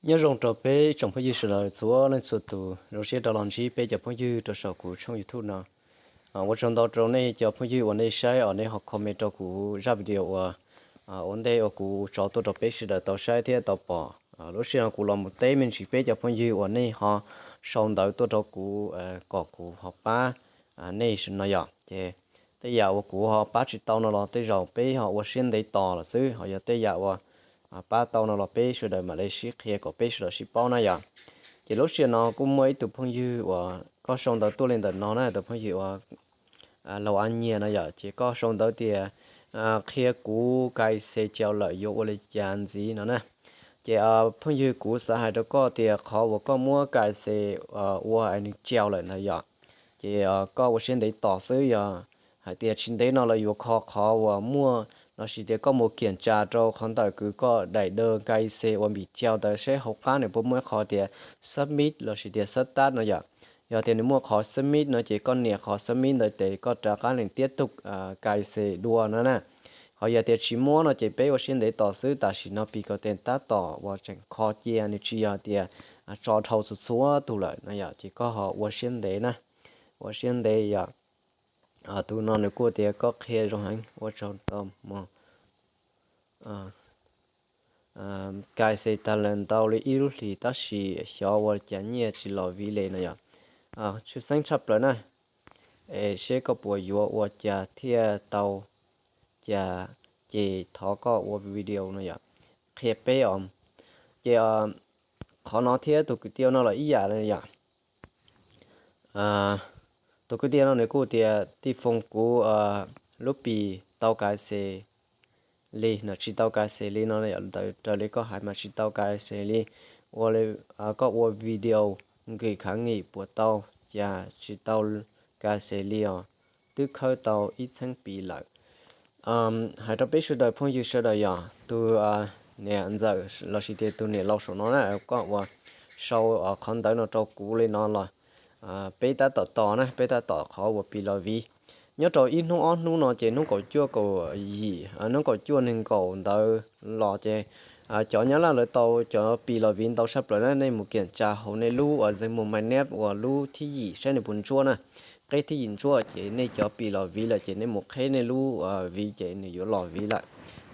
Nyob zoo rau peb tsoom phooj ywg sawv daws txhua leej txhua tus, zoo siab rov los ntsib peb cov phooj ywg rau saum kuv tshooj YouTube no. Ua tsaug ntau rau nej cov phooj ywg uas nej saib os, nej ho comment rau kuv zaj video uas ua ntej uas kuv tso tuaj rau peb sawv daws tau saib thiab tau pom. Lub sij hawm no kuv los mus teb me ntsis peb cov phooj ywg uas nej ho sau ntawv tuaj rau kuv kom kuv ho pab nej no yom. Ces tej yam uas kuv ho pab tsis tau no los tej zaum peb ho ua siab ntev tos lawm xwb, ho yog tej yam uas pab tau no los peb sawv daws mam li sib qhia kom peb sawv daws sib paub na yom. Ces lub sij hawm no kuj muaj ib tug phooj ywg uas koj sau ntawv tuaj li ntawm no na, tus phooj ywg uas Laus A Nyiag no yom, ces koj sau ntawv tias qhia kuv Kaixe cau lawm yuav ua li cas ntxiv no na. Ces phooj ywg, kuv xav hais rau koj tias qhov uas koj muab Kaixe ua nws cau lawm na yom, ces koj ua siab ntev tos xwb, yog hais tias tsis ntev no lawv yuav kho qhov uas muaj lossis tias koj mus kiam tsa rau qhov ntawm kws koj daim dawj Kaixe uas npim cau ntawd seb hauv qab nws puas muaj ib qho tias submit lossis tias sub tab no yom. Yog tias nws muaj qhov submit no ces koj nias qhov submit ntawd ces koj rov qab lees tiếp tục Kaixe dua no na. Ho yog tias tsis muaj no ces peb ua siab ntev tos xwb, tam sim no Pi Kaus Tees tab tom uas tseem kho cia, nws tsis yog tias tso dhau txhua txhua tus lawm no yom, ces koj ho ua siab ntev na, ua siab ntev yom. Tus no nws kuj tias koj qhia zoo heev, ua tsaug ntau mog. Kaixe tag lawm ntau li ib lub hlis tab sis xyov ua cas nyiaj tsis los viv li no yom. Tshwj xeeb tshaj plaws na, es seb koj puas yuav ua cas thiaj tau cas, ces thov koj ua video no yom, qhia peb os. Ces qhov no thiab tus kwv tij no los ib yam li yom. Tus kwv tij no nws kuj tias Tij Foom, kuv lub Pi tau Kaixe li no, tsis tau Kaixe li no, ntawd raws li koj hais mas tsis tau Kaixe li. Ua li koj ua video Nkws Khav Ngim puas tau, cas tsis tau Kaixe li os, twb khawb tau ib txheeb Pi lawm. Hais rau peb sawv daws phooj ywg sawv daws yog tus niam ntxawm lossis tias tus niam laus saum no na, koj uas sau qhov ntawv no rau kuv li no los peb tab tom tos na, peb tab tom qhov uas Pi los viv. Nyob rau ib hnub ob hnub no ces hnub kaum cuaj kaum yim, hnub kaum cuaj nees nkaum ntawd los ces cov Nyab Laj lawv tau cov Pi los viv ntau tshaj plaws na. Nej mus kiam tsa hauv nej lub uas Zee Mus Mai Neb uas lub thib yim saib nws puas ntsuab na. Qeb thib yim ntsuab ces nej cov Pi los viv lawm ces nej mus qheb nej lub viv ces nws yuav los viv lawm.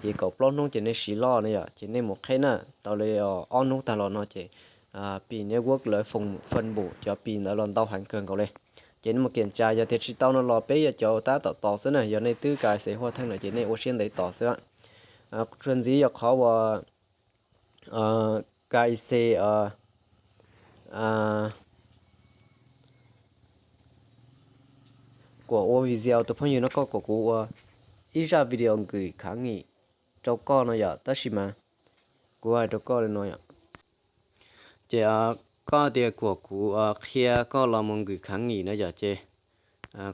Ces kaum plaub hnub ces nej siv loj na yom, ces nej mus qheb na. Tau li ob hnub tag los no ces Pi Network lawv foom fab npum cov Pi ntawd los ntau heev kawg nkaus li. Ces nej mus kiam tsa, yog tias tsis tau no los peb yog cov tab tom tos xwb na. Yog nej twb Kaixe huaj theej lawm ces nej ua siab ntev tos xwb. Txuas ntxiv yog qhov uas Kaixe kuas ua video, tus phooj ywg no koj kuas kuv ua ib zaj video Nkws Khav Ngim rau koj no yom, tab sis mas kuv hais rau koj li no yom. Ces koj tias kuas kuv qhia koj los mus Nkws Khav Ngim no yom, ces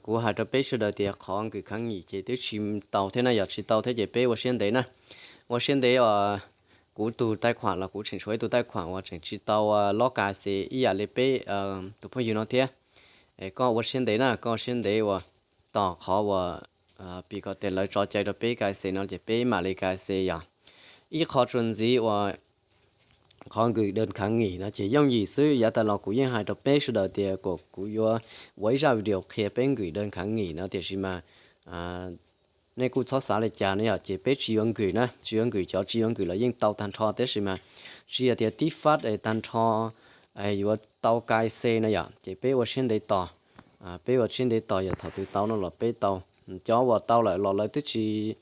kuv hais rau peb sawv daws tias qhov Nkws Khav Ngim ces twb tsis tau thiab na yom, tsis tau thiab ces peb ua siab ntev na. Ua siab ntev os, kuv tus taij khuam los kuv tseem tshuav ib tug taij khuam uas tseem tsis tau lob Kaixe ib yam li peb tus phooj ywg no thiab. Es koj ua siab ntev na, koj ua siab ntev uas tos qhov uas Pi Kaus Tees lawv tso cai rau peb Kaixe no ces peb mam li Kaixe yom. Ib qho txuas ntxiv uas qhov Nkws Dawm Khav Ngim no ces yooj yim xwb, yav tas los kuv yeej hais rau peb sawv daws tias kuas kuv yuav ua ib zaj video qhia peb Nkws Dawm Khav Ngim no, tiam sis mas nej kuj txhob xav li cas ne yom, ces peb tsis yuav Nkws na, tsis yuav Nkws, cov tsis yuav Nkws los yeej tau tag nrho, tab sis mas tsis yog tias tib fab es tag nrho yuav tau Kaixe na yom, ces peb ua siab ntev tos, peb ua siab ntev tos yog thaum twg tau no los peb tau. Cov uas tau lawm los lawv twb tsis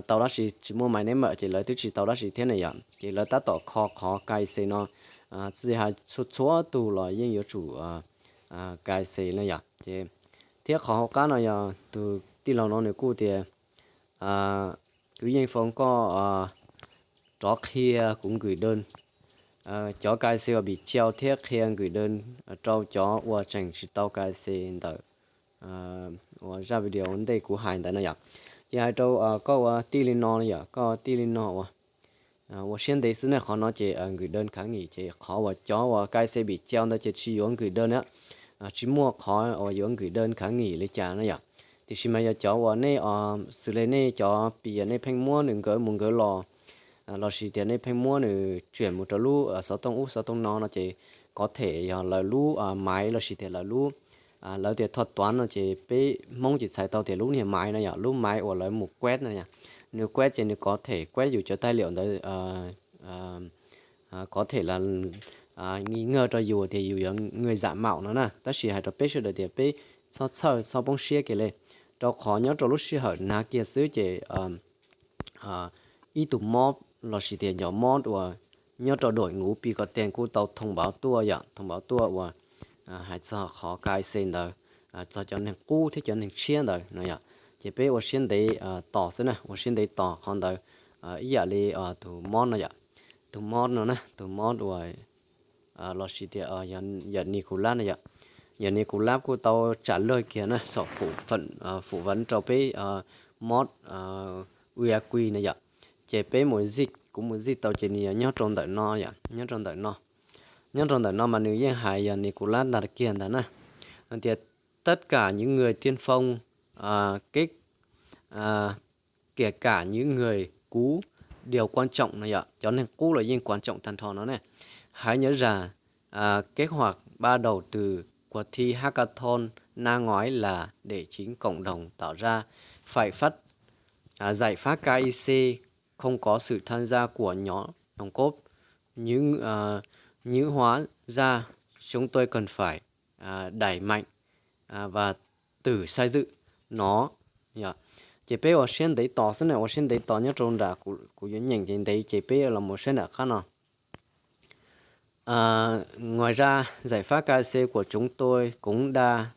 tau dab tsi, tsis muaj Mai Neb mam ces lawv twb tsis tau dab tsi thiab ne yom, ces lawv tab tom kho qhov Kaixe no. Txij hais txhua txhua tus los yeej yuav tsum Kaixe na yom, ces thiab qhov hauv qab no yog tus tij laug no nws kuj tias kuv yeej foom koj rov qhia kuv Nkws Dawm, cov Kaixe uas Npis Cau thiab qhia Nkws Dawm rau cov uas tseem tsis tau Kaixe ntawm uas zaj video ntej kuv hais ntawd na yom. Ces hais rau koj ua tij li no yom, koj ua tij li no uas ua siab ntev xwb ne, qhov no ces Nkws Dawm Khav Ngim ces qhov uas cov uas Kaixe Npis Cau ntawd ces tsis yuav Nkws Dawm na, tsis muaj qhov uas yuav Nkws Dawm Khav Ngim li cas na yom. Tiam sis mas yog cov uas nej xws li nej cov Pi nej pheej muab nws nkawd mus nkawd los lossis tias nej pheej muab nws tshwm mus rau lub xov tooj ub xov tooj no no ces có thể yog lawv lub máy lossis tias lawv lub, lawv tias thuật toán no ces peb Hmoob ces txhais tau tias lub niag máy no yom, lub máy uas lawv mus quét no yom. Nws quét ces nws có thể quét yus cov tài liệu ntawd có thể là nghi ngờ rau yus tias yus yog người giả mạo no na. Tab sis hais rau peb sawv daws tias peb txhob txhawj txhob poob siab kiag li, rau qhov nyob rau lub sij hawm nag kiag xwb ces ib tug mob lossis tias cov mob uas nyob rau đội ngũ Pi Kom Tias kuj tau thông báo tuaj yom, thông báo tuaj uas hais txog qhov K Y C ntawd, txog cov neeg qub thiab cov neeg tshiab ntawd no yom. Ces peb ua siab ntev tos xwb na, ua siab ntev tos qhov ntawd ib yam li tus mob no yom, tus mob no na, tus mob uas lossis tias yog Nicolás no yom. Yog Nicolás kuj tau trả lời kiag na, sau phủ phận phủ vấn rau peb mob Uyakui no yom. Ces peb mus zij, kuv mus zij tau ces nws yog nyob rau ntawm no yom, nyob rau ntawm no. Nyob rau ntawm no mas nws yeej hais yog Nicolás ntag kiag ntag na. Tias tất cả những người tiên phong, kể cả những người cũ, điều quan trọng no yom, cov neeg qub los yeej quan trọng tag nrho no ne. Hãy nhớ rằng kế hoạch bắt đầu từ cuộc thi hackathon năm ngoái là để chính cộng đồng tạo ra phải phát giải pháp K Y C không có sự tham gia của nhóm nòng cốt. Những những hóa ra chúng tôi cần phải đẩy mạnh và tự xây dựng nó. Ces peb ua siab ntev tos xwb na, ua siab ntev tos nyob rau nram kuv yuav nyeem ces ntev ces peb los mus saib nram qab no. Ngoài ra, giải pháp K Y C của chúng tôi cũng đã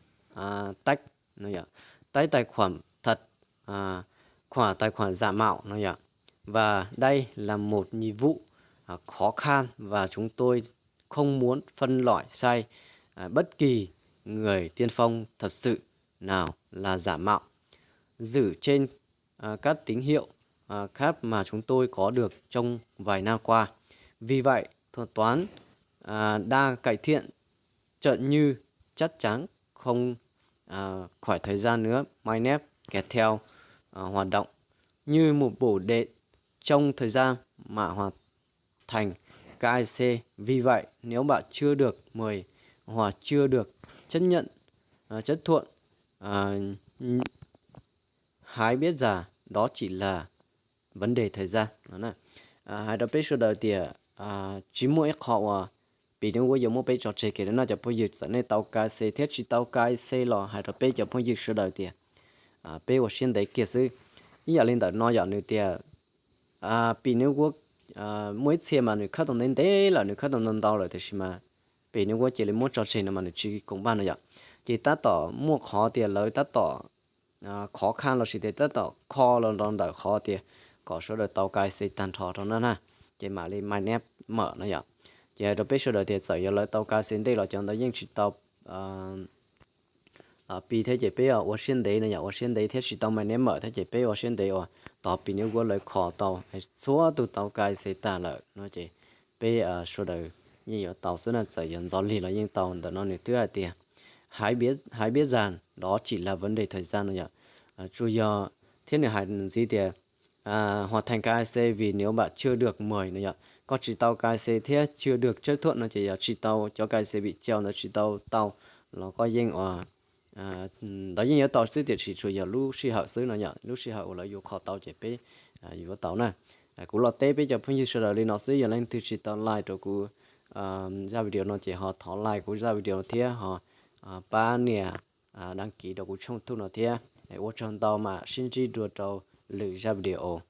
tách, tách tài khoản thật, khoản tài khoản giả mạo no yom. Và đây là một nhiệm vụ khó khăn và chúng tôi không muốn phân loại sai bất kỳ người tiên phong thật sự nào là giả mạo dựa trên các tín hiệu khác mà chúng tôi có được trong vài năm qua. Vì vậy, thuật toán đã cải thiện chậm như chắc chắn không khỏi thời gian nữa Mainnet kéo theo hoạt động như một bộ đệm trong thời gian mà hoàn thành K Y C. Vì vậy, nếu bạn chưa được mời hoặc chưa được chấp nhận, chấp thuận, hãy biết rằng đó chỉ là vấn đề thời gian. Hais rau peb sawv daws tias tsis muaj ib qho uas Pi Network yuav muab peb tso tseg kiag li no cov phooj ywg. Txawm nej tau K Y C thiab tsis tau K Y C los hais rau peb cov phooj ywg sawv daws tias peb ua siab ntev kiag xwb. Ib yam li ntawm no yom, nws tias Pi Network muaj ib txhia mas nws khawb tau ntev ntev lawm, nws khawb tau ntau ntau lawm, tiam sis mas Pi Network cia li muab tso tseg no mas nws tsis koom npaj no yom. Ces tab tom muaj qhov tias lawv tab tom khó khăn lossis tias tab tom kho los rau ntawm qhov tias kom sawv daws tau K Y C tag nrho rau na na, ces mam li Mainnet mở no yom. Ces hais rau peb sawv daws tias txawm yog lawv tau K Y C ntej los cov ntawd yeej tsis tau Pi thiab ces peb ua siab ntev no yom, ua siab ntev thiab tsis tau Mainnet mở thiab ces peb ua siab ntev uas tos Pi Network lawv kho tau, txhua tus tau K Y C tag lawm no ces peb sawv daws yeej yuav tau xwb na, txawm yog ntxov lig los yeej tau. Ntawm no nws twb hais tias hãy biết rằng đó chỉ là vấn đề thời gian no yom. Tsuas yog thiab nws hais ntxiv tias hoàn thành K Y C vì nếu bạn chưa được mời no yom, koj tsis tau K Y C thiab chưa được chấp thuận no ces yog tsis tau cov K Y C bị treo ntawd tsis tau tau los koj yeej ua ntawd yeej yuav tau xwb, tiam sis tsuas yog lub sij hawm xwb no yom, lub sij hawm uas lawv yuav kho tau ces peb yuav tau na. Kuv los teb peb cov phooj ywg sawv daws li no xwb, yog leej twg tsis tau like rau kuv zaj video no ces ho thov like kuv zaj video thiab ho pab nias đăng ký rau kuv tshooj thuj no thiab. Ua tsaug ntau, mam sib ntsib dua rau lwm zaj video.